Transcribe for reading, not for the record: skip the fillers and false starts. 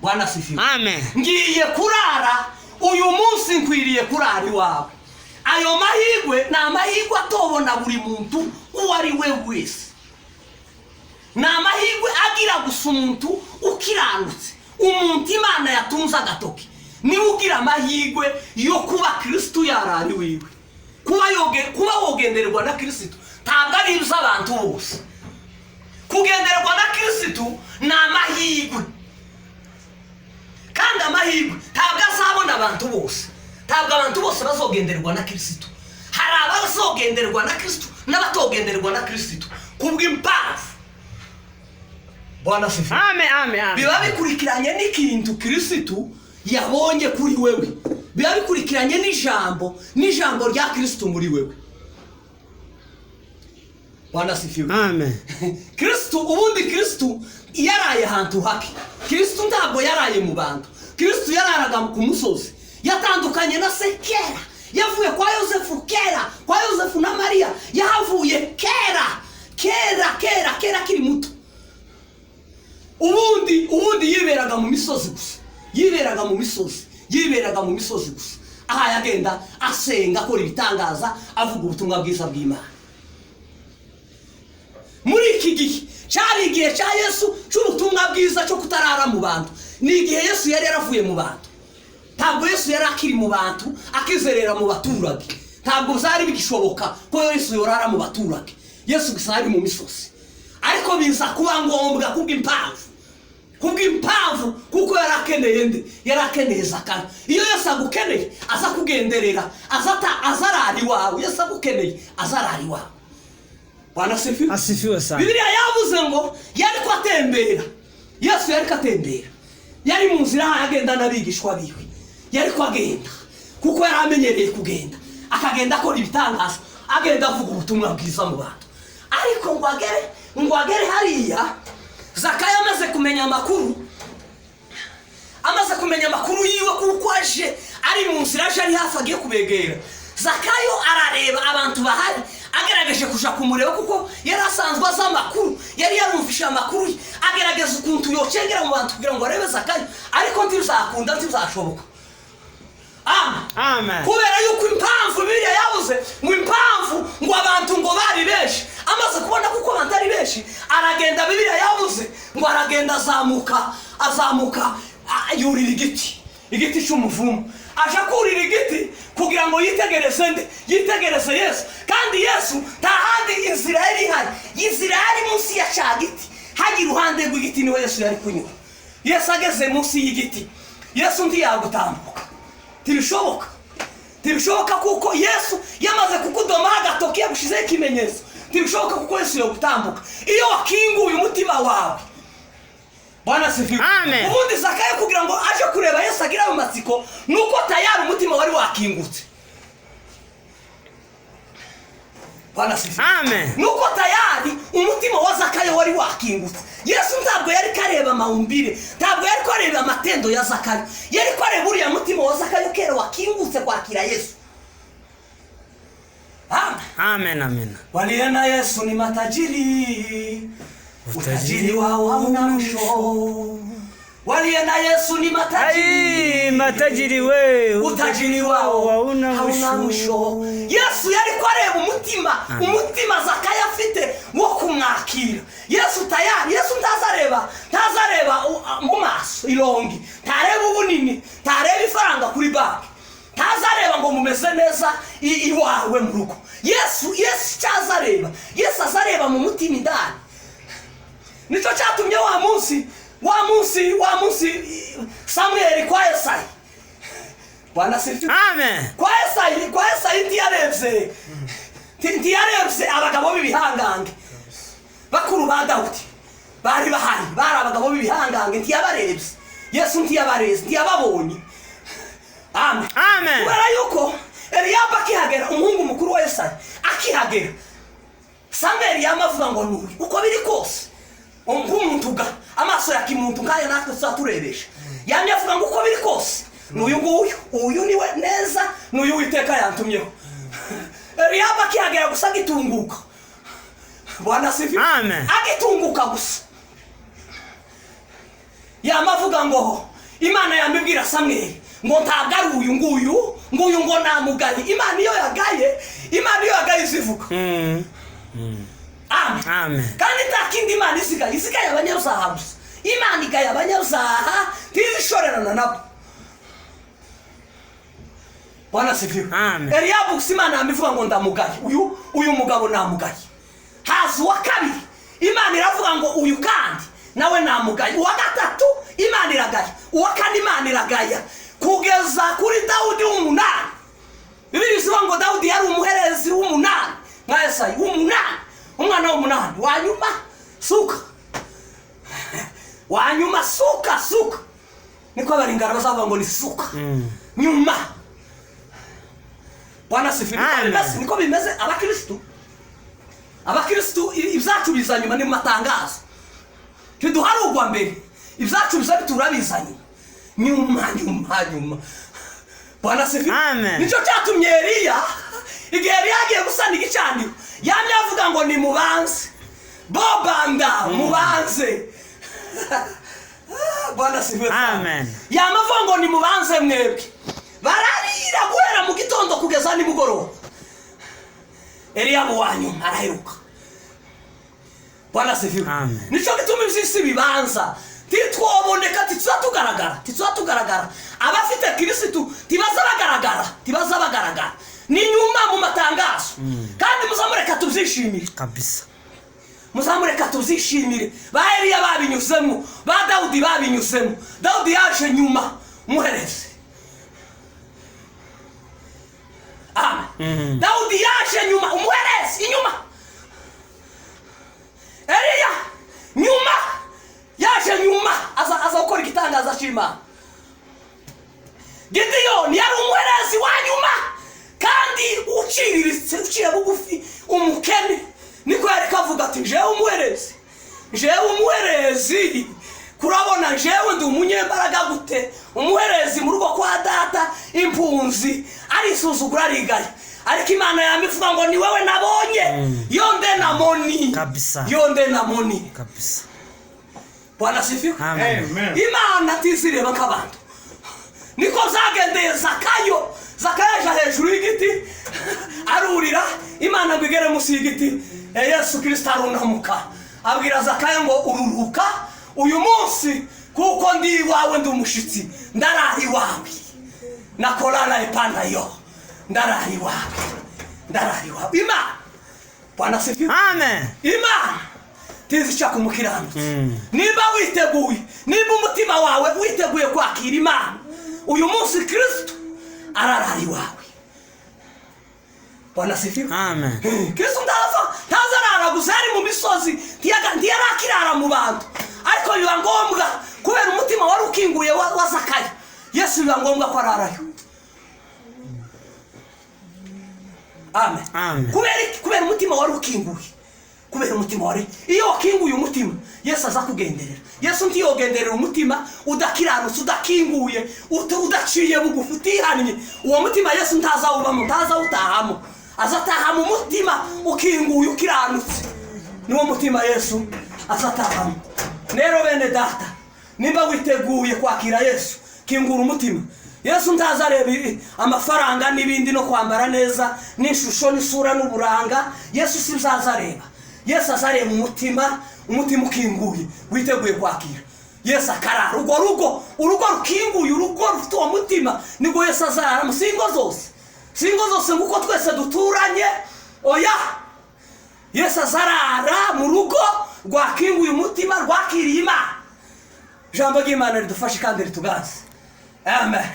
Bwana asifiwe. Amen. Ngiye kurara uyu munsi, nkwiriye kurara iwawe. Ayo mahirwe ni amahirwe atobona buri muntu uwo ari we wese. Ni amahirwe agira gusa umuntu ukiranutse, umuntu Imana yatunze agatoki, niwe ugira amahirwe yo kuba Kirisitu yarara iwiwe, kuba wogendererwa na Kirisitu. Ntabwo ari iby'abantu bose kugendererwa na Kirisitu, ni amahirwe. Kandi amahirwe ntabwo azabona abantu bose, ntabwo abantu bose bazogendererwa na Kirisitu. Hari abazogendererwa na Kirisitu n'abatogendererwa na Kirisitu kubw'impamvu. Bwana asifiwe. Amen, amen, amen. Biba bikurikiranye n'ikintu Kirisitu yabonye kuri wewe, biba bikurikiranye n'ijambo rya Kirisitu muri wewe. Bwana asifiwe. Amen. Kirisitu, ubundi Kirisitu yaraye ahantu hake. Kirisitu ntabwo yaraye mu bantu. Kirisitu yararaga ku musozi. Yatandukanye na se kera, yavuye kwa Yosefu kera, kwa Yosefu na Mariya yahavuye kera, kera, kera, kera, akiri muto. Ubundi yiberaga mu misozi gusa, yiberaga mu misozi, yiberaga mu misozi gusa, aha yagenda asenga, akora ibitangaza, avuga ubutumwa bwiza bw'Imana. Muri iki gihe cyari igihe cya Yesu cy'ubutumwa bwiza, cyo kutarara mu bantu. Ni igihe Yesu yari yaravuye mu bantu. Ntabwo Yesu yari akiri mu bantu, akizerera mu baturage. Ntabwo byari bigishoboka ko Yesu yorara mu baturage. Yesu gusa yari mu misozi, ariko biza kuba ngombwa kubw'impamvu, kuko yari akeneye nde? Yari akeneye Zakayo. Iyo Yesu agukeneye, aza kugenderera, aza arara iwawe. Yesu agukeneye, aza arara iwawe. Bwana asifiwe. Asifiwe sana. Bibiliya yavuze ngo yari ko atembera, Yesu yari ko atembera, yari mu nzira agenda n'abigishwa biwe. Yari ko agenda kuko yari amenyereye kugenda, akagenda akora ibitangaza, agenda avuga ubutumwa bwiza mu bantu. Ariko ngo agere hariya, Zakayo amaze kumenya amakuru, amaze kumenya amakuru yiwe, kuko aje ari mu nzira, aje ari hafi, agiye kubegera. Zakayo arareba abantu bahari, agerageje kuja kumureba kuko yari asanzwe azi amakuru, yari yarumvishe amakuru ye. Agerageza ukuntu yocengera mu bantu kugira ngo arebe Zakayo, ariko ntibizakunda, ntibizashoboka. Amen. Amen. Kubera yuko impamvu Bibiliya yabuze ngo impamvu ngo abantu ngo bari benshi. Amaze kubona kuko abantu ari benshi, aragenda. Bibiliya yabuze ngo aragenda, azamuka, azamuka, yurira igiti, igiti cy'umuvumu. Aje kurira igiti kugira ngo yitegereze nde? Yitegereze Yesu. Kandi Yesu nta handi inzira yari ihari, inzira yari munsi ya cya giti, hajya iruhande rw'igiti, niho Yesu yari kunyura. Yesu ageze munsi y'igiti, Yesu ntiyagutambuka. Ntibishoboka, ntibishoboka, kuko Yesu yamaze kukudomaho agatoki, yagushizeho ikimenyetso. Ntibishoboka kuko Yesu yogutambuka iyo wakinguye umutima wawe. Bwana asifiwe. Amen. Ubundi Zakayo kugira ngo aje kureba Yesu, agira ayo matsiko, nuko tayari umutima wari wakingutse. Bwana asifiwe. Amen. Nuko tayari umutima wa Zakayo wari wakingutse. Yesu ntabwo yari kareba amaumbile, ntabwo yari kareba amatendo ya Zakayo, yari kareba uriya mutima wa Zakayo kera wakingutse kwakira Yesu. Amen. Amen, amen. Waliye na Yesu ni matajiri, utajiri wao hauna mwisho. Waliye na Yesu ni matajiri. Ai, matajiri we. Utajiri wao hauna hauna mwisho. mwisho. Yesu yari ko areba umutima, Amen. umutima Zakayo afite wo kumwakira Yesu. Tayari Yesu ntazareba mu maso irongi, ntareba ubunini, ntareba ifaranga kuri banki, ntazareba ngo mumeze neza iwawe mu rugo. Yesu icyo azareba, Yesu azareba mu mutima indani. Nicyo cyatumye wa munsi Samweli kwa Esayi, Bwana asifiwe. Amen. Kwa Esayi ntiyarebye abagabo b'ibihangange, bakuru ba Dawudi bari bahari, bari abagabo b'ibihangange. Ntiyabarebye Yesu, ntiyabareze, ntiyababonye. Amen. Amen. Kubera yuko Eliyabu akihagera, umuhungu mukuru wa Esayi akihagera, Samweli yama avuga ngo nuyu. Uko biri kose, nk'umuntu ga amaso ya kimuntu nk'ayo natwe tuba turebesha, yamye avuga ngo uko biri kose n'uyu nguyu, uyu niwe neza, n'uyu Witeka yantumyeho. Eliyabu akihagera gusa, agitunguka, Bwana asifiwe. Amen. Agitunguka gusa, yama avuga ngo Imana yambibwira Samweli ngo ntabwo ari uyu nguyu, nguyu ngo namugaye. Imana iyo yagaye, Imana iyo yagaye izivuga. Amen. Amen. Kandi nta kindi Imana isigaye, isigaye abanyabyaha gusa. Imana igaye abanyabyaha, ntizishorerana nabo. Bwana asifiwe. Amen. Eliyabu gusa Imana yamivuga ngo ndamugaye, uyu mugabo namugaye. Haza uwa kabiri, Imana iravuga ngo uyu kandi nawe namugaye. Uwa gatatu Imana iragaya, uwa kane Imana iragaya, kugeza kuri Dawudi w'umunani. Bibiliya ivuga ngo Dawudi yari umuherezi w'umunani nka Esayi w'umunani, umwana w'umunani wa nyuma, suka wa nyuma, suka suka, niko abaringara bazavuga ngo ni suka nyuma. Bwana asifiwe. Niko Amen. bimeze, niko bimeze. Abakristu ibyacu biza nyuma, ni mu matangazo, ntiduharugwa mbere, ibyacu biza bitura biza nyuma nyuma nyuma nyuma. Bwana asifiwe. Amen. Nicyo cyatumye Eliya, igihe Eliya agiye gusana igicaniro, yamye avuga ngo ni mubanze bobanda mubanze. Bwana asifiwe. Amen. Yama avuga ngo ni mubanze mwebwe. Bararira guhera mu gitondo kugeza nimugoroba. Eliya mu wanyuma araheruka. Bwana asifiwe. Amen. Nicyo gituma iby'isi bibanza, titwoboneka, tituza tugaragara, tituza tugaragara. Abafite Kirisitu tibaza bagaragara, tibaza bagaragara, ni nyuma mu matangazo. Kandi muzamureka tubyishimire. Kabisa. Muzamureka tubyishimire. Ba Eliya babinyuzemo, ba Dawudi babinyuzemo. Dawudi yaje nyuma, umuherezi. Amen. Dawudi yaje nyuma, umuherezi inyuma. Eliya nyuma, yaje nyuma, aza gukora igitangaza cy'Imana. Gideyoni yari umuherezi wa nyuma kandi uciriritse, uciye bugufi, umukene. Niko yari kavuga ati jewe umuherezi, jewe umuherezi, kurabona jewe ndi umunyembaraga gute, umuherezi mu rugo kwa data, impunzi, arisuzugura, arigaya. Ariko Imana yamivuga ngo ni wewe nabonye, yonde na moni. Kabisa. Yonde na moni. Kabisa. Bwana asifiwe. Amen. Amen. Imana tizireba nk'abantu. Niko zagendeye Zakayo. Zakayo aja hejuru y'igiti arurira, Imana ngo igere munsi y'igiti. Yesu Kristo arunamuka abwira Zakayo ngo ururuka uyu munsi, kuko ndi iwawe, ndi umushitsi, ndaraha iwawe. Nakolana epanda yo, ndaraha iwawe, ndaraha iwawe. Imana, Bwana asifiwe. Amen. Imana tizica ku mukiranutsi. Nimba witeguye, nimba umutima wawe witeguye kwakira Imana uyu munsi, Kristo ararara iwawe. Bwana asifiwe. Amen. Kristo ntazarara gusa, yari mu misozi, ntiyarakirara mu bantu, ariko biba ngombwa kubera umutima wari ukinguye wa Zakayo. Yesu biba ngombwa ko ararayo. Amen. Amen. Kubera iki? Kubera umutima wari ukinguye. Kubera umutima wari, iyo wakinguye umutima, Yesu aza kugenderera. Yesu ntiyogenderera umutima udakiranutse, udakinguye, udaciye bugufi, utihannye. Uwo mutima Yesu ntazawubamo, ntazawutahamo. Azataha mu mutima ukinguye, ukiranutse. Niwo mutima Yesu azatahamo. Rero bene data, nimba witeguye kwakira Yesu, kingura umutima. Yesu ntazareba amafaranga n'ibindi no kwambara neza n'ishusho n'isura n'uburanga. Yesu si azareba. Yesu azareba umutima, umutima ukinguye, witeguye kwakira. Yesu akarara urwo rugo, urugo rukinguye, urugo rufite uwo mutima, nibwo Yesu azarara. Singo zose, singo zose nguko twese duturanye, oya. Yesu azarara mu rugo rwakinguye umutima, rwakiriye Imana. Ijambo ry'Imana ridufashe kandi rituganze. Amen.